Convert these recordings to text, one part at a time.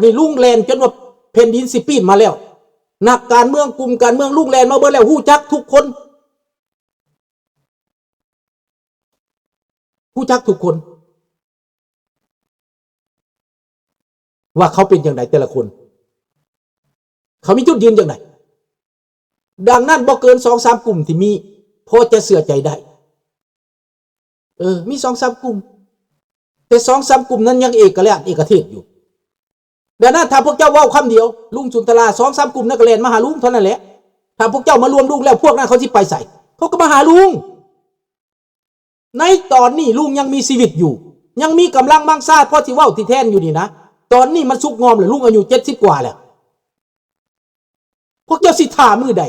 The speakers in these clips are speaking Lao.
ນີ້ລຸງແລ່ນຈົນວ່າແຜ່ນດິນຊິປີ້ນມາແລ້ວ. ນັກການເມືອງ, ກຸ່ມການເມືອງ, ລຸງແລ່ນມາເບິດແລ້ວ, ຮູ້ຈັກທຸກຄົນ, ຮູ້ຈັກທຸກຄົນ ວ່າເຂົາເປັນຈັ່ງໃດແຕ່ລະຄົນ, ເຂົາມີຈຸດຢືນຈັ່ງໃດ. ດັ່ງນັ້ນ ບໍ່ເກີນສອງສາມກຸ່ມທີ່ມີ ພໍຈະເຊື່ອໃຈໄດ້. ເອີ ມີສອງສາມກຸ່ມ, ແຕ່ສອງສາມກຸ່ມນັ້ນຍັງເອກະລາດເອກະເທດຢູ່. ດັ່ງນັ້ນ ຖ້າພວກເຈົ້າເວົ້າຄຳດຽວ, ລຸງສຸນທະລາ, ສອງສາມກຸ່ມນັ້ນກໍແລ່ນມາຫາລຸງເທົ່ານັ້ນແຫຼະ. ຖ້າພວກເຈົ້າມາລວມລຸງແລ້ວ, ພວກນັ້ນເຂົາຊິໄປໃສ? ເຂົາກໍມາຫາລຸງ. ໃນຕອນນີ້ລຸງຍັງມີຊີວິດຢູ່, ຍັງມີກຳລັງມັງຊາພໍຊິເວົ້າຊິແທນຢູ່ນີ້ນະ. ຕອນນີ້ມັນສຸກງອມແລ້ວ, ລຸງອາຍຸເຈັດສິບກວ່າແລ້ວ. ພວກເຈົ້າຊິຖ້າມື້ໃດ?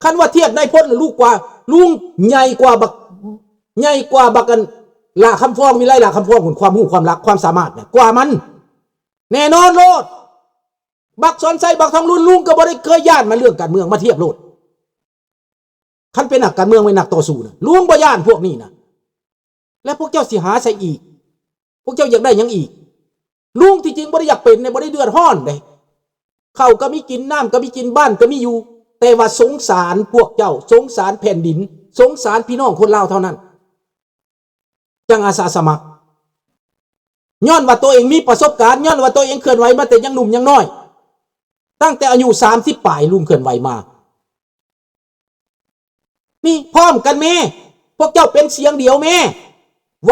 ຄັນວ່າທຽບນາຍພົນ ລູກກວ່າ, ລຸງໃຫຍ່ກວ່າບັກ, ໃຫຍ່ກວ່າບັກອັນ ຫຼ້າຄຳຟອງ, ວິໄລ ຫຼ້າຄຳຟອງພຸ້ນ, ຄວາມຮູ້ຄວາມລັກຄວາມສາມາດນະ ກວ່າມັນ ແນ່ນອນໂລດ. ບັກສອນໄຊ ບັກທອງລຸນ, ລຸງກໍບໍ່ໄດ້ເຄີຍຢ້ານມາເລື່ອງການເມືອງ, ມາທຽບໂລດ. ຄັນເປັນນັກການເມືອງ, ເປັນນັກຕໍ່ສູ້ນະ, ລຸງບໍ່ຢ້ານພວກນີ້ນະ. ແລະພວກເຈົ້າຊິຫາໃສອີກ? ພວກເຈົ້າຢາກໄດ້ຫຍັງອີກ? ລຸງທີ່ຈິງບໍ່ໄດ້ຢາກເປັນເດ້, ບໍ່ໄດ້ເດືອດຮ້ອນເດ້. ເຂົ້າກໍມີກິນ, ນ້ຳກໍມີກິນ, ບ້ານກໍມີຢູ່, ແຕ່ວ່າສົງສານພວກເຈົ້າ, ສົງສານແຜ່ນດິນ, ສົງສານພີ່ນ້ອງຄົນລາວເທົ່ານັ້ນ ຈັ່ງອາສາສະໝັກ. ຍ້ອນວ່າໂຕເອງມີປະສົບການ, ຍ້ອນວ່າໂຕເອງເຄື່ອນໄຫວມາແຕ່ຍັງໜຸ່ມຍັງນ້ອຍ, ຕັ້ງແຕ່ອາຍຸສາມສິບປາຍລຸງເຄື່ອນໄຫວມາ. ນີ້ ພ້ອມກັນແມ້, ພວກເຈົ້າເປັນສຽງດຽວແມ້,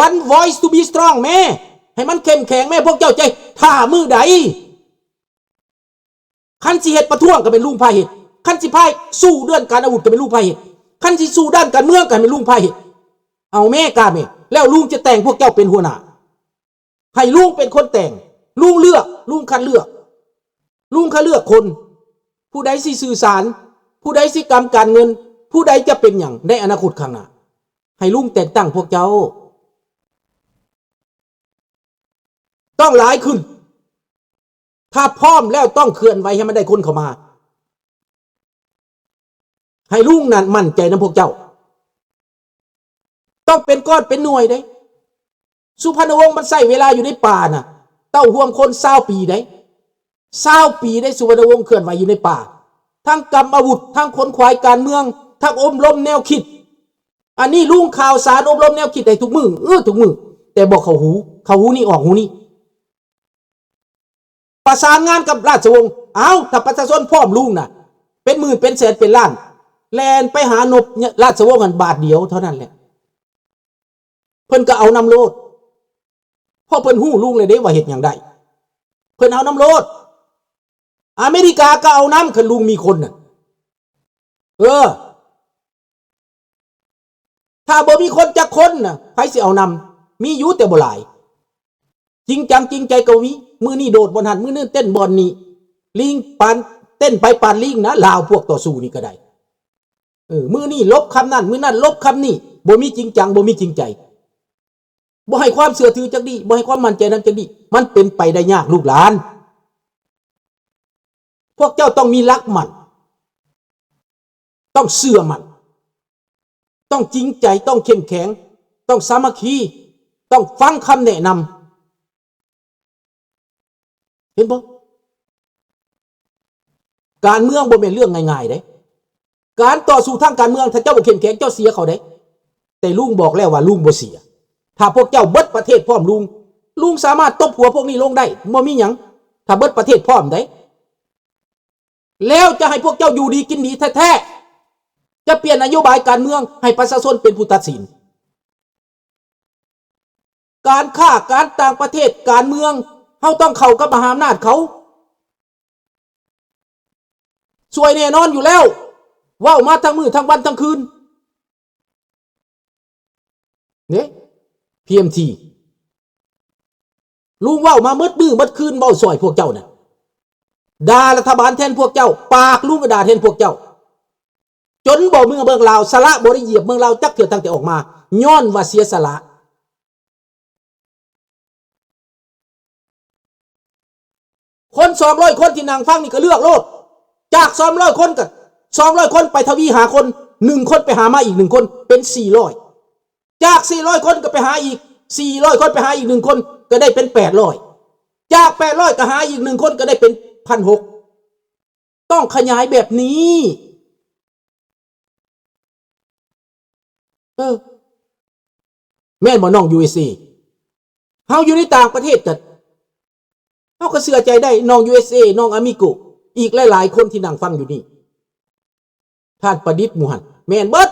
one voice to be strong ແມ້, ໃຫ້ມັນເຂັ້ມແຂງແມ້. ພວກເຈົ້າຈະຖ້າມື້ໃດ? ຄັນຊິເຮັດປະທ້ວງກໍແມ່ນລຸງພາເຮັດ, ຄັນຊິພາສູ້ເລື່ອງການອາວຸດກໍແມ່ນລຸງພາເຮັດ, ຄັນຊິສູ້ດ້ານການເມືອງກໍແມ່ນລຸງພາເຮັດ. ເອົາແມ້ ກ້າແມ້, ແລ້ວລຸງຈະແຕ່ງພວກເຈົ້າເປັນຫົວໜ້າ. ໃຫ້ລຸງເປັນຄົນແຕ່ງ, ລຸງເລືອກ, ລຸງຄັດເລືອກ, ລຸງຄັດເລືອກຄົນ, ຜູ້ໃດຊິສື່ສານ, ຜູ້ໃດຊິກຳການເງິນ, ຜູ້ໃດຈະເປັນຫຍັງໃນອະນາຄົດຂ້າງໜ້າ, ໃຫ້ລຸງແຕ່ງຕັ້ງພວກເຈົ້າ. ຕ້ອງຫຼາຍຂຶ້ນ. ຖ້າພ້ອມແລ້ວຕ້ອງເຄື່ອນໄຫວໃຫ້ມັນໄດ້ຄົນເຂົ້າມາ. ໃຫ້ລຸງນັ້ນໝັ້ນໃຈນຳພວກເຈົ້າ. ຕ້ອງເປັນກ້ອນເປັນໜ່ວຍເດ້. ສຸພະນະວົງມັນໃຊ້ເວລາຢູ່ໃນປ່ານະ, ເຕົ້າຮ່ວມຄົນຊາວປີເດ້. ຊາວປີເດ້ ສຸພະນະວົງເຄື່ອນໄຫວຢູ່ໃນປ່າ. ທັງກຳອາວຸດ, ທັງຂົນຂວາຍການເມືອງ, ທັງອົບຮົມແນວຄິດ. ອັນນີ້ລຸງຂ່າວສານອົບຮົມແນວຄິດໃຫ້ທຸກມື້, ເອີ ທຸກມື້, ແຕ່ບໍ່ເຂົ້າຫູ, ເຂົ້າຫູນີ້ອອກຫູນີ້. ປະສານງານກັບລາຊະວົງ. ເອົ້າ, ຖ້າປະຊາຊົນພ້ອມລຸງນະ, ເປັນໝື່ນ, ເປັນແສນ, ເປັນລ້ານ, ແລ່ນໄປຫານົບລາຊະວົງຫັ້ນບາດດຽວເທົ່ານັ້ນແຫຼະ. ເພິ່ນກໍເອົານຳໂລດ, ເພາະເພິ່ນຮູ້ລຸງແລ້ວເດ້ວ່າເຮັດຫຍັງໄດ້. ເພິ່ນເອົານຳໂລດ. ອາເມລິກາກໍເອົານຳ ຄັນລຸງມີຄົນນະ. ເອີ. ຖ້າບໍ່ມີຄົນຈັກຄົນນະ, ໃຜຊິເອົານຳ? ມີຢູ່ແຕ່ບໍ່ຫຼາຍ. ຈິງຈັງຈິງໃຈກໍມີ. ມື້ນີ້ໂດດບ່ອນຫັ້ນ, ມື້ນີ້ເຕັ້ນບ່ອນນີ້. ລີງປານ, ເຕັ້ນໄປປານລີງນະ, ລາວພວກຕໍ່ສູ້ນີ້ກໍໄດ້. ເອີ, ມື້ນີ້ຫຼົບຄຳນັ້ນ, ມື້ນັ້ນຫຼົບຄຳນີ້. ບໍ່ມີຈິງຈັງ, ບໍ່ມີຈິງໃຈ. ບໍ່ໃຫ້ຄວາມເຊື່ອຖືຈັກດີ້, ບໍ່ໃຫ້ຄວາມໝັ້ນໃຈນຳຈັກດີ້. ມັນເປັນໄປໄດ້ຍາກ, ລູກຫຼານ. ພວກເຈົ້າຕ້ອງມີຫຼັກໝັ້ນ. ຕ້ອງເຊື່ອໝັ້ນ, ຕ້ອງຈິງໃຈ, ຕ້ອງເຂັ້ມແຂງ, ຕ້ອງສາມັກຄີ, ຕ້ອງຟັງຄຳແນະນຳ. ເຫັນບໍ່? ການເມືອງບໍ່ແມ່ນເລື່ອງງ່າຍໆເດ້. ການຕໍ່ສູ້ທາງການເມືອງ, ຖ້າເຈົ້າບໍ່ເຂັ້ມແຂງ, ເຈົ້າເສຍເຂົາເດ້. ແຕ່ລຸງບອກແລ້ວວ່າລຸງບໍ່ເສຍ. ຖ້າພວກເຈົ້າເບິດປະເທດພ້ອມລຸງ, ລຸງສາມາດຕົບຫົວພວກນີ້ລົງໄດ້, ບໍ່ມີຫຍັງ. ຖ້າເບິດປະເທດພ້ອມເດ້. ແລ້ວຈະໃຫ້ພວກເຈົ້າຢູ່ດີກິນດີແທ້ໆ, ຈະປ່ຽນນະໂຍບາຍການເມືອງໃຫ້ປະຊາຊົນເປັນຜູ້ຕັດສິນ. ການຄ້າ, ການຕ່າງປະເທດ, ການເມືອງ, ເຮົາຕ້ອງເຂົ້າກັບມະຫາອຳນາດເຂົາ. ຊ່ວຍແນ່ນອນຢູ່ແລ້ວ, ເວົ້າມາທັງມື້ທັງວັນທັງຄືນ. ເດ້ ພີເອັມທີ ລຸງເວົ້າມາໝົດມື້ໝົດຄືນ ເວົ້າຊ່ອຍພວກເຈົ້ານະ, ດ່າລັດຖະບານແທນພວກເຈົ້າ, ປາກລຸງກໍດ່າແທນພວກເຈົ້າ, ຈົນບໍ່ເມືອເມືອງລາວ, ສະຫຼະບໍ່ໄດ້ຢຽບເມືອງລາວຈັກເທື່ອຕັ້ງແຕ່ອອກມາ, ຍ້ອນວ່າເສຍສະຫຼະ. ຄົນສອງຮ້ອຍຄົນທີ່ນັ່ງຟັງນີ້ກໍເລືອກໂລດ, ຈາກສອງຮ້ອຍຄົນກໍສອງຮ້ອຍຄົນໄປທະວີຫາຄົນ, ໜຶ່ງຄົນໄປຫາມາອີກໜຶ່ງຄົນ ເປັນສີ່ຮ້ອຍ, ຈາກສີ່ຮ້ອຍຄົນກໍໄປຫາອີກສີ່ຮ້ອຍຄົນ, ໄປຫາອີກໜຶ່ງຄົນ ກໍໄດ້ເປັນແປດຮ້ອຍ. ປດຮ້ອຍກໍຫາອີກໜຶ່ງຄົນກໍໄດ້ເປັນພັນຫົກ ຕ້ອງຂະຫຍາຍແບບນີ້. ເອີ ແມ່ນບໍ່ນ້ອງ ຢູເອສເອ? ເຮົາຢູ່ໃນຕ່າງປະເທດກໍ ເຮົາກໍເຊື່ອໃຈໄດ້ ນ້ອງ ຢູເອສເອ ນ້ອງ ອາມິໂກ ອີກຫຼາຍໆຄົນທີ່ນັ່ງຟັງຢູ່ນີ້. ທ່ານປະດິດໝູ່ຫັ້ນ ແມ່ນເບິດ.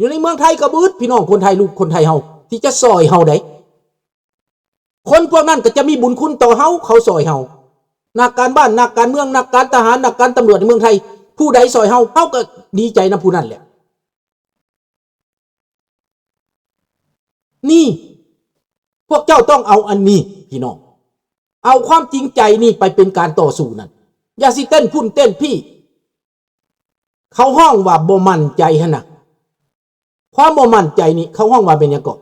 ຢູ່ໃນເມືອງໄທກໍເບິດ ພີ່ນ້ອງຄົນໄທ ລູກຄົນໄທເຮົາ ທີ່ຈະຊ່ອຍເຮົາໄດ໋. ຄົນພວກນັ້ນກໍຈະມີບຸນຄຸນຕໍ່ເຮົາ ເຂົາຊ່ອຍເຮົາ. ນັກການບ້ານ ນັກການເມືອງ ນັກການທະຫານ ນັກການຕຳຫຼວດໃນເມືອງໄທ ຜູ້ໃດຊ່ອຍເຮົາ ເຮົາກໍດີໃຈນຳຜູ້ນັ້ນແຫຼະ. ນີ້ ພວກເຈົ້າຕ້ອງເອົາອັນນີ້ ພີ່ນ້ອງ ເອົາຄວາມຈິງໃຈນີ້ໄປເປັນການຕໍ່ສູ້ນັ້ນ. ຢ່າຊິເຕັ້ນພຸ້ນເຕັ້ນພີ້. ເຂົາຮ້ອງວ່າບໍ່ໝັ້ນໃຈຫັ້ນນະ. ຄວາມບໍ່ໝັ້ນໃຈນີ້ ເຂົາຮ້ອງວ່າເປັນຫຍັງເກາະ?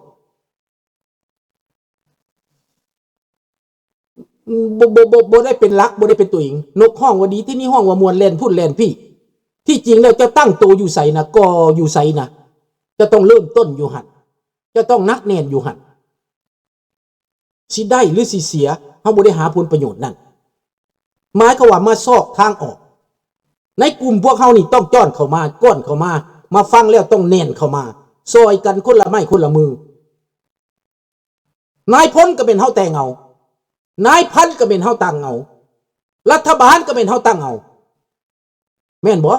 ບໍ່ ບໍ່ ບໍ່ ບໍ່ໄດ້ເປັນຫຼັກ ບໍ່ໄດ້ເປັນຕົວເອງ. ນົກຮ້ອງວ່າດີ ທີ່ນີ້ຮ້ອງວ່າມ່ວນ ແລ່ນພຸ້ນແລ່ນພີ້. ທີ່ຈິງແລ້ວເຈົ້າຕັ້ງໂຕຢູ່ໃສນະ ກໍຢູ່ໃສນະ. ເຈົ້າຕ້ອງເລີ່ມຕົ້ນຢູ່ຫັ້ນ. ເຈົ້າຕ້ອງໜັກແໜ້ນຢູ່ຫັ້ນ. ຊິໄດ້ຫຼືຊິເສຍ ເຮົາບໍ່ໄດ້ຫາຜົນປະໂຫຍດນັ້ນ. ໝາຍຄວາມວ່າມາຊອກທາງອອກ. ໃນກຸ່ມພວກເຮົານີ້ຕ້ອງຈ້ອນເຂົ້າມາ ກ້ອນເຂົ້າມາ ມາຟັງແລ້ວຕ້ອງແໜ້ນເຂົ້າມາ ຊ່ອຍກັນຄົນລະໄມ້ຄົນລະມື. ນາຍພົນກໍແມ່ນເຮົາແຕ່ງເອົາ ນາຍພັນກໍແມ່ນເຮົາຕັ້ງເອົາ ລັດຖະບານກໍແມ່ນເຮົາຕັ້ງເອົາ ແມ່ນບໍ່?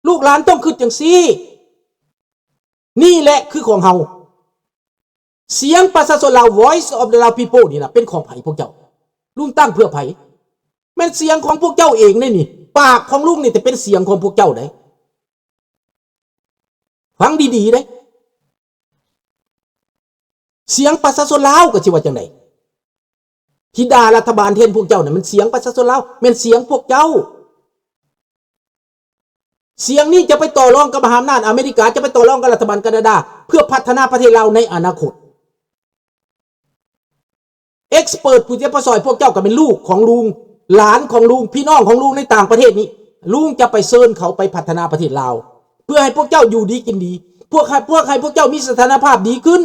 ລູກຫຼານຕ້ອງຄິດຈັ່ງຊີ້. ນີ້ແຫຼະຄືຂອງເຮົາ. ສຽງປະຊາຊົນລາວ Voice of the Lao People ນີ້ນະ ເປັນຂອງໃຜພວກເຈົ້າ? ລຸງຕັ້ງເພື່ອໃຜ? ແມ່ນສຽງຂອງພວກເຈົ້າເອງເດ້ນີ້. ປາກຂອງລຸງນີ້ແຕ່ເປັນສຽງຂອງພວກເຈົ້າເດ້. ຟັງດີໆເດ້. ສຽງປະຊາຊົນລາວກໍຊິວ່າຈັ່ງໃດ? ທີ່ດ່າລັດຖະບານແທນພວກເຈົ້ານັ້ນ ແມ່ນສຽງປະຊາຊົນລາວ, ແມ່ນສຽງພວກເຈົ້າ. ສຽງນີ້ຈະໄປຕໍ່ລອງກັບມະຫາອຳນາດອາເມລິກາ, ຈະໄປຕໍ່ລອງກັບລັດຖະບານການາດາ ເພື່ອພັດທະນາປະເທດລາວໃນອະນາຄົດ. ເອັກສະເປີດຜູ້ທີ່ຈະມາຊ່ອຍພວກເຈົ້າກໍແມ່ນລູກຂອງລຸງ, ຫຼານຂອງລຸງ, ພີ່ນ້ອງຂອງລຸງໃນຕ່າງປະເທດນີ້. ລຸງຈະໄປເຊີນເຂົາໄປພັດທະນາປະເທດລາວ ເພື່ອໃຫ້ພວກເຈົ້າຢູ່ດີກິນດີ, ພວກໃຫ້, ພວກໃຫ້ພວກເຈົ້າມີສະຖານະພາບດີຂຶ້ນ.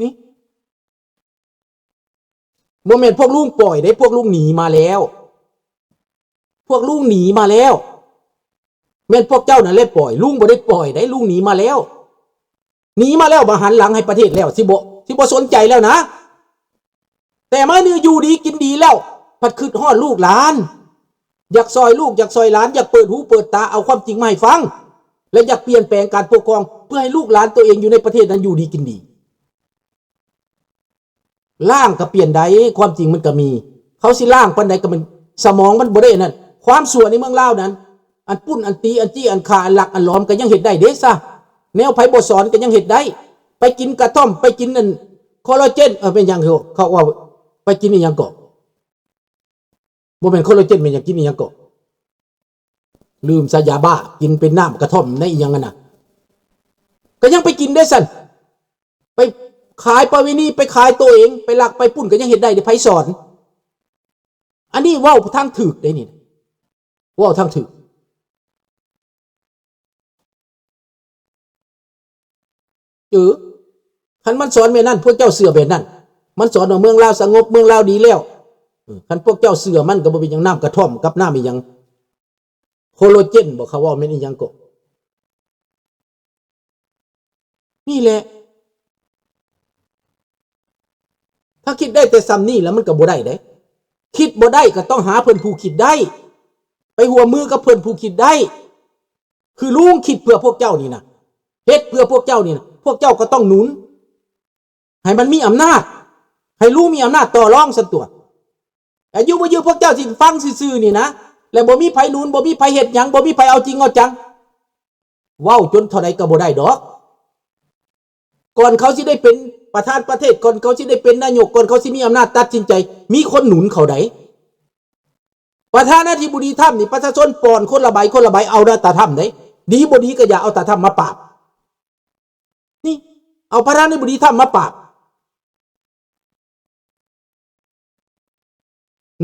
ນີ້ ບໍ່ແມ່ນພວກລຸງປ່ອຍເດ້, ພວກລຸງໜີມາແລ້ວ. ພວກລຸງໜີມາແລ້ວ. ແມ່ນພວກເຈົ້ານັ້ນແຫຼະປ່ອຍ, ລຸງບໍ່ໄດ້ປ່ອຍເດ້, ລຸງໜີມາແລ້ວ. ໜີມາແລ້ວ, ມາຫັນຫຼັງໃຫ້ປະເທດແລ້ວ, ຊິບໍ່, ຊິບໍ່ສົນໃຈແລ້ວນະ. ແຕ່ມານີ້ຢູ່ດີກິນດີແລ້ວ ພັດຄິດຮອດລູກຫຼານ, ຢາກຊ່ອຍລູກ ຢາກຊ່ອຍຫຼານ, ຢາກເປີດຫູເປີດຕາ ເອົາຄວາມຈິງມາໃຫ້ຟັງ ແລະ ຢາກປ່ຽນແປງການປົກຄອງ ເພື່ອໃຫ້ລູກຫຼານຕົວເອງຢູ່ໃນປະເທດນັ້ນຢູ່ດີກິນດີ. ລ້າງກໍປ່ຽນໄດ້, ຄວາມຈິງມັນກໍມີ. ເຂົາຊິລ້າງປານໃດກໍມັນ ສະໝອງມັນບໍ່ໄດ້ອັນນັ້ນ. ຄວາມຊົ່ວໃນເມືອງລາວນັ້ນ ອັນປຸ້ນ ອັນຕີ ອັນຈີ້ ອັນຂ້າ ອັນລັກ ອັນຫຼອມ ກໍຍັງເຮັດໄດ້ເດ້ຊະ. ແນວໃຜບໍ່ສອນກໍຍັງເຮັດໄດ້. ໄປກິນກະທ່ອມ ໄປກິນອັນ ຄໍລາເຈນ ເອີ ແມ່ນຫຍັງເຂົາເວົ້າ ໄປກິນອີ່ຫຍັງເກາະ? ບໍ່ແມ່ນຄໍລາເຈນ ແມ່ນຫຍັງ? ກິນອີ່ຫຍັງເກາະ? ລືມຊະ. ຢາບ້າ. ກິນເປັນນ້ຳກະທ່ອມໃນອີ່ຫຍັງຫັ້ນນະ ກໍຍັງໄປກິນໄດ້ຊັ້ນ. ໄປຂາຍປະເວນີ ໄປຂາຍໂຕເອງ ໄປລັກໄປປຸ້ນ ກໍຍັງເຮັດໄດ້ເດ້. ໃຜສອນ? ອັນນີ້ເວົ້າທາງຖືກເດ້ນີ້ ເວົ້າທາງຖືກ. ເອີ ຄັນມັນສອນແບບນັ້ນ ພວກເຈົ້າເຊື່ອແບບນັ້ນ. ມັນສອນວ່າເມືອງລາວສະຫງົບ ເມືອງລາວດີແລ້ວ. ເອີ ຄັນພວກເຈົ້າເຊື່ອມັນກໍບໍ່ເປັນຫຍັງ. ນ້ຳກະທ່ອມກັບນ້ຳອີ່ຫຍັງ ໂຄໂລເຈນບໍ ເຂົາເວົ້າແມ່ນອີ່ຫຍັງເກາະ? ນີ້ແຫຼະ ຖ້າຄິດໄດ້ແຕ່ສ່ຳນີ້ແລ້ວ ມັນກໍບໍ່ໄດ້ເດ້. ຄິດບໍ່ໄດ້ກໍຕ້ອງຫາເພື່ອນຜູ້ຄິດໄດ້ ໄປຮ່ວມມືກັບເພື່ອນຜູ້ຄິດໄດ້. ຄືລຸງຄິດເພື່ອພວກເຈົ້ານີ້ນະ ເຮັດເພື່ອພວກເຈົ້ານີ້ນະ ພວກເຈົ້າກໍຕ້ອງໜູນ ໃຫ້ມັນມີອຳນາດ ໃຫ້ລຸງມີອຳນາດຕໍ່ລອງຊັ້ນຕົວະ. ອາຍຸບໍ່ຢືນ ພວກເຈົ້າຊິຟັງຊື່ໆນີ້ນະ ແລະ ບໍ່ມີໃຜໜູນ ບໍ່ມີໃຜເຮັດຫຍັງ ບໍ່ມີໃຜເອົາຈິງເອົາຈັງ. ເວົ້າຈົນເທົ່າໃດກໍບໍ່ໄດ້ດອກ. ກ່ອນເຂົາຊິໄດ້ເປັນປະທານປະເທດ ກ່ອນເຂົາຊິໄດ້ເປັນນາຍົກ ກ່ອນເຂົາຊິມີອຳນາດຕັດສິນໃຈ ມີຄົນໜູນເຂົາໃດ໋. ປະທານາທິບໍດີທຣຳນີ້ ປະຊາຊົນປ່ອນຄົນລະໃບ ຄົນລະໃບ ເອົາແຕ່ທຣຳເດ້. ດີບໍ່ດີກໍຢ່າເອົາແຕ່ທຣຳມາປາບ. ນີ້ ເອົາປະທານາທິບໍດີທຣຳມາປາບ.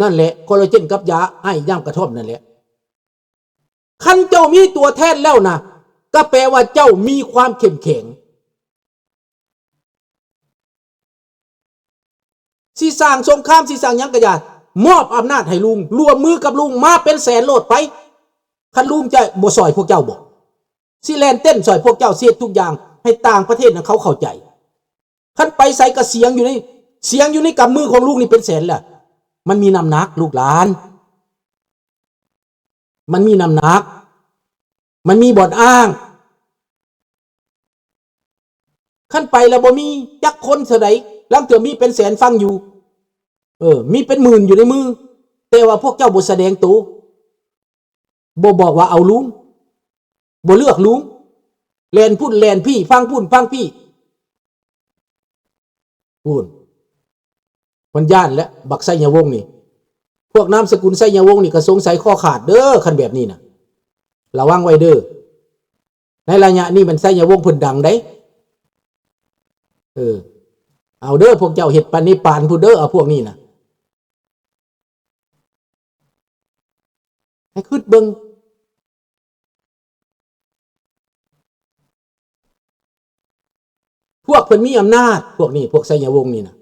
ນັ້ນແຫຼະ ຄໍລາເຈນກັບຢາໄອຍາມກະທ່ອມນັ້ນແຫຼະ. ຄັນເຈົ້າມີຕົວແທນແລ້ວນະ ກໍແປວ່າເຈົ້າມີຄວາມເຂັ້ມແຂງ. ຊິສ້າງສົງຄາມ ຊິສ້າງຫຍັງກໍຢ່າ ມອບອຳນາດໃຫ້ລຸງ ຮ່ວມມືກັບລຸງ ມາເປັນແສນໂລດໄປ. ຄັນລຸງຈະບໍ່ຊ່ອຍພວກເຈົ້າບໍ? ຊິແລ່ນເຕັ້ນຊ່ອຍພວກເຈົ້າ ຊິເຮັດທຸກຢ່າງໃຫ້ຕ່າງປະເທດນະເຂົາເຂົ້າໃຈ. ຄັນໄປໃສກໍສຽງຢູ່ໃນ ສຽງຢູ່ໃນກຳມືຂອງລຸງນີ້ເປັນແສນແລ້ວ. ມັນມີນ້ຳໜັກ ລູກຫຼານ. ມັນມີນ້ຳໜັກ ມັນມີບ່ອນອ້າງ. ຄັນໄປແລ້ວບໍ່ມີຈັກຄົນເທື່ອໃດ, ລາງເທື່ອມີເປັນແສນຟັງຢູ່, ເອີ, ມີເປັນໝື່ນຢູ່ໃນມື, ແຕ່ວ່າພວກເຈົ້າບໍ່ສະແດງໂຕ, ບໍ່ບອກວ່າເອົາລຸງ, ບໍ່ເລືອກລຸງ, ແລ່ນພຸ້ນແລ່ນພີ້, ຟັງພຸ້ນຟັງພີ້. ພຸ້ນ ມັນຢ້ານແຫຼະ ບັກໄຊຍະວົງນີ້. ພວກນາມສະກຸນໄຊຍະວົງນີ້ກໍສົງໄສຄໍຂາດເດີ້ ຄັນແບບນີ້ນະ. ລະວັງໄວ້ເດີ້. ໃນໄລຍະນີ້ມັນໄຊຍະວົງເພິ່ນດັງເດ້. ເອີ ເອົາເດີ້ ພວກເຈົ້າເຮັດປານນີ້ປານພຸ້ນເດີ້ ເອົາພວກນີ້ນະ. ໃຫ້ຄິດເບິ່ງ. ພວກເພິ່ນມີອຳນາດ ພວກນີ້ ພວກໄຊຍະວົງນີ້ນະ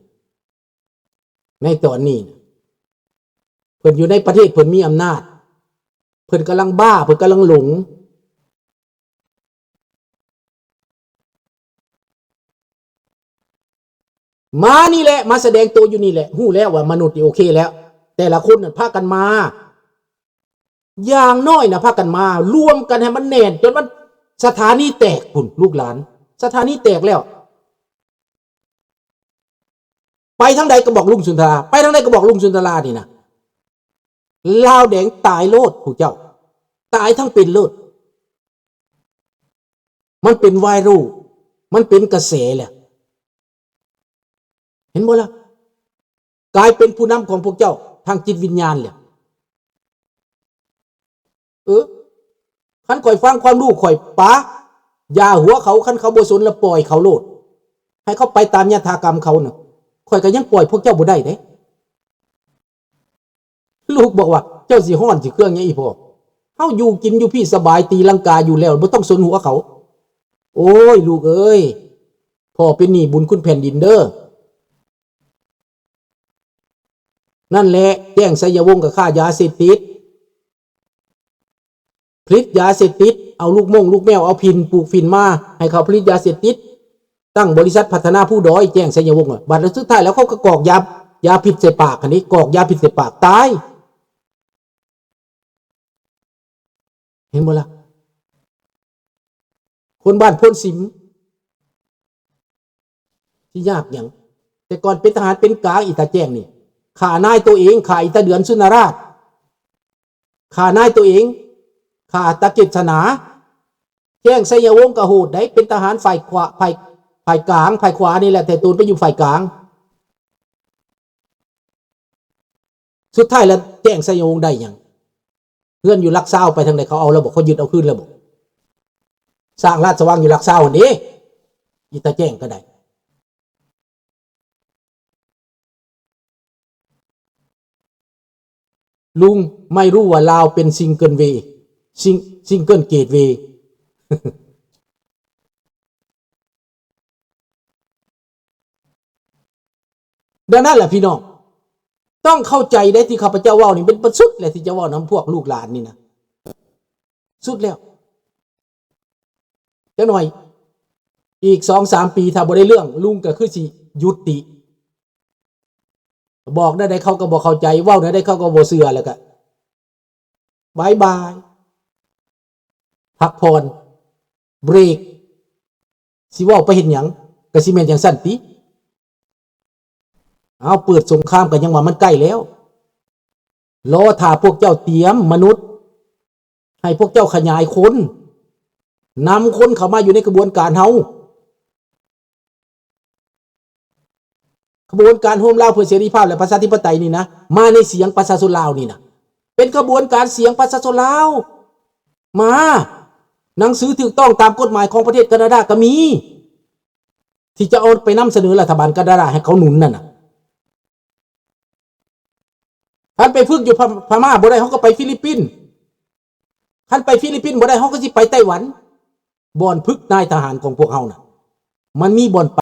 ໃນຕອນນີ້ນະ ເພິ່ນຢູ່ໃນປະເທດ ເພິ່ນມີອຳນາດ ເພິ່ນກຳລັງບ້າ ເພິ່ນກຳລັງຫຼົງ. ມານີ້ແຫຼະ ມາສະແດງໂຕຢູ່ນີ້ແຫຼະ. ຮູ້ແລ້ວວ່າມະນຸດນີ້ໂອເຄແລ້ວ ແຕ່ລະຄົນນັ້ນພາກັນມາ ຢ່າງໜ້ອຍນະ ພາກັນມາລວມກັນໃຫ້ມັນແໜ້ນ ຈົນມັນສະຖານີແຕກພຸ້ນ ລູກຫຼານ ສະຖານີແຕກແລ້ວ. ໄປທາງໃດກໍບອກລຸງສຸນທະລາ ໄປທາງໃດກໍບອກລຸງສຸນທະລານີ້ນະ. ລາວແດງຕາຍໂລດ ຜູ້ເຈົ້າ ຕາຍທັງເປັນໂລດ. ມັນເປັນໄວຣັລ ມັນເປັນກະແສແລ້ວ ເຫັນບໍ່ລະ? ກາຍເປັນຜູ້ນຳຂອງພວກເຈົ້າທາງຈິດວິນຍານແລ້ວ. ເອີ ຄັນຂ້ອຍຟັງຄວາມຮູ້ ຂ້ອຍປະຢາຫົວເຂົາ, ຄັນເຂົາບໍ່ສົນລະປ່ອຍເຂົາໂລດ ໃຫ້ເຂົາໄປຕາມຍະຖາກຳເຂົານະ. ຂ້ອຍກໍຍັງປ່ອຍພວກເຈົ້າບໍ່ໄດ້ເດ້. ລູກບອກວ່າ ເຈົ້າຊິຮ້ອນຊິເຄືອງຫຍັງອີ່ພໍ່? ເຮົາຢູ່ກິນຢູ່ພີ້ສະບາຍ ຕີລັງກາຢູ່ແລ້ວ ບໍ່ຕ້ອງສົນຫົວເຂົາ. ໂອ້ຍ ລູກເອີຍ ພໍ່ເປັນໜີ້ບຸນຄຸນແຜ່ນດິນເດີ້. ນັ້ນແຫຼະ ແຈ້ງໄຊຍະວົງກໍຄ້າຢາເສບຕິດ ຜະລິດຢາເສບຕິດ ເອົາລູກມົ້ງລູກແມວ ເອົາຝິ່ນ ປູກຝິ່ນມາໃຫ້ເຂົາຜະລິດຢາເສບຕິດ. ຕັ້ງບໍລິສັດພັດທະນາພູດອຍ ແຈ້ງໄຊຍະວົງ. ບັດສຸດທ້າຍແລ້ວເຂົາກໍກອກຢາ ຢາພິດໃສ່ປາກຫັ້ນເດ້ ກອກຢາພິດໃສ່ປາກ ຕາຍ. ເຫັນບໍ່ລະ? ຄົນບ້ານໂພນສິມ ຊິຍາກຫຍັງ? ແຕ່ກ່ອນເປັນທະຫານເປັນກາງ ອີຕາແຈ້ງນີ້ ຂ້ານາຍໂຕເອງ ຂ້າອີຕາເດືອນສຸນນະລາດ ຂ້ານາຍໂຕເອງ ຂ້າຕາເກດສະໜາ. ແຈ້ງໄຊຍະວົງກໍໂຫດໄດ໋ ເປັນທະຫານຝ່າຍຂວາ ຝ່າຍ ຝ່າຍກາງ ຝ່າຍຂວານີ້ແຫຼະ ແຕ່ຕົນໄປຢູ່ຝ່າຍກາງ. ສຸດທ້າຍແລ້ວແຈ້ງໄຊຍະວົງໄດ້ຫຍັງ? ເຮືອນຢູ່ຫຼັກຊາວໄປທາງໃດ ເຂົາເອົາແລ້ວບໍ? ເຂົາຍຶດເອົາຄືນແລ້ວບໍ? ສ້າງລາຊະວັງຢູ່ຫຼັກຊາວຫັ້ນເດ້ ອີຕາແຈ້ງກໍໄດ້. ລຸງໄມ່ຮູ້ວ່າລາວເປັນຊິງເກີນເວ ຊິງ ຊິງເກີນເກດເວ. ດັ່ງນັ້ນແຫຼະພີ່ນ້ອງ ຕ້ອງເຂົ້າໃຈໄດ໋ ທີ່ຂ້າພະເຈົ້າເວົ້ານີ້ ເປັນປະສຸດແຫຼະ ທີ່ຈະເວົ້ານຳພວກລູກຫຼານນີ້ນະ ສຸດແລ້ວ. ຈັກໜ້ອຍອີກສອງສາມປີ ຖ້າບໍ່ໄດ້ເລື່ອງ ລຸງກໍຄືຊິຢຸດຕິ ບອກແນວໃດເຂົາກໍບໍ່ເຂົ້າໃຈ ເວົ້າແນວໃດເຂົາກໍບໍ່ເຊື່ອ ແລ້ວກໍບາຍບາຍ ພັກຜ່ອນ ເບຣກ ຊິເວົ້າໄປເຮັດຫຍັງ? ກໍຊິແມ່ນຈັ່ງຊັ້ນຕິ? ເອົາ ເປີດສົງຄາມກໍຍັງວ່າມັນໃກ້ແລ້ວ ລໍຖ້າພວກເຈົ້າຕຽມມະນຸດ ໃຫ້ພວກເຈົ້າຂະຫຍາຍຄົນ ນຳຄົນເຂົ້າມາຢູ່ໃນຂະບວນການເຮົາ. ຂະບວນການໂຮມລາວເພື່ອເສລີພາບ ແລະ ປະຊາທິປະໄຕນີ້ນະ ມາໃນສຽງປະຊາຊົນລາວນີ້ນະ ເປັນຂະບວນການສຽງປະຊາຊົນລາວ ມາ ໜັງສືຖືກຕ້ອງຕາມກົດໝາຍຂອງປະເທດການາດາກໍມີ ທີ່ຈະເອົາໄປນຳສະເໜີລັດຖະບານການາດາໃຫ້ເຂົາໜູນນັ້ນນະ. ຄັນໄປຝຶກຢູ່ພະ ພະມ້າບໍ່ໄດ້ ເຮົາກໍໄປຟີລິບປິນ. ຄັນໄປຟີລິບປິນບໍ່ໄດ້ ເຮົາກໍຊິໄປໄຕ້ຫວັນ. ບ່ອນຝຶກນາຍທະຫານຂອງພວກເຮົານະ ມັນມີບ່ອນໄປ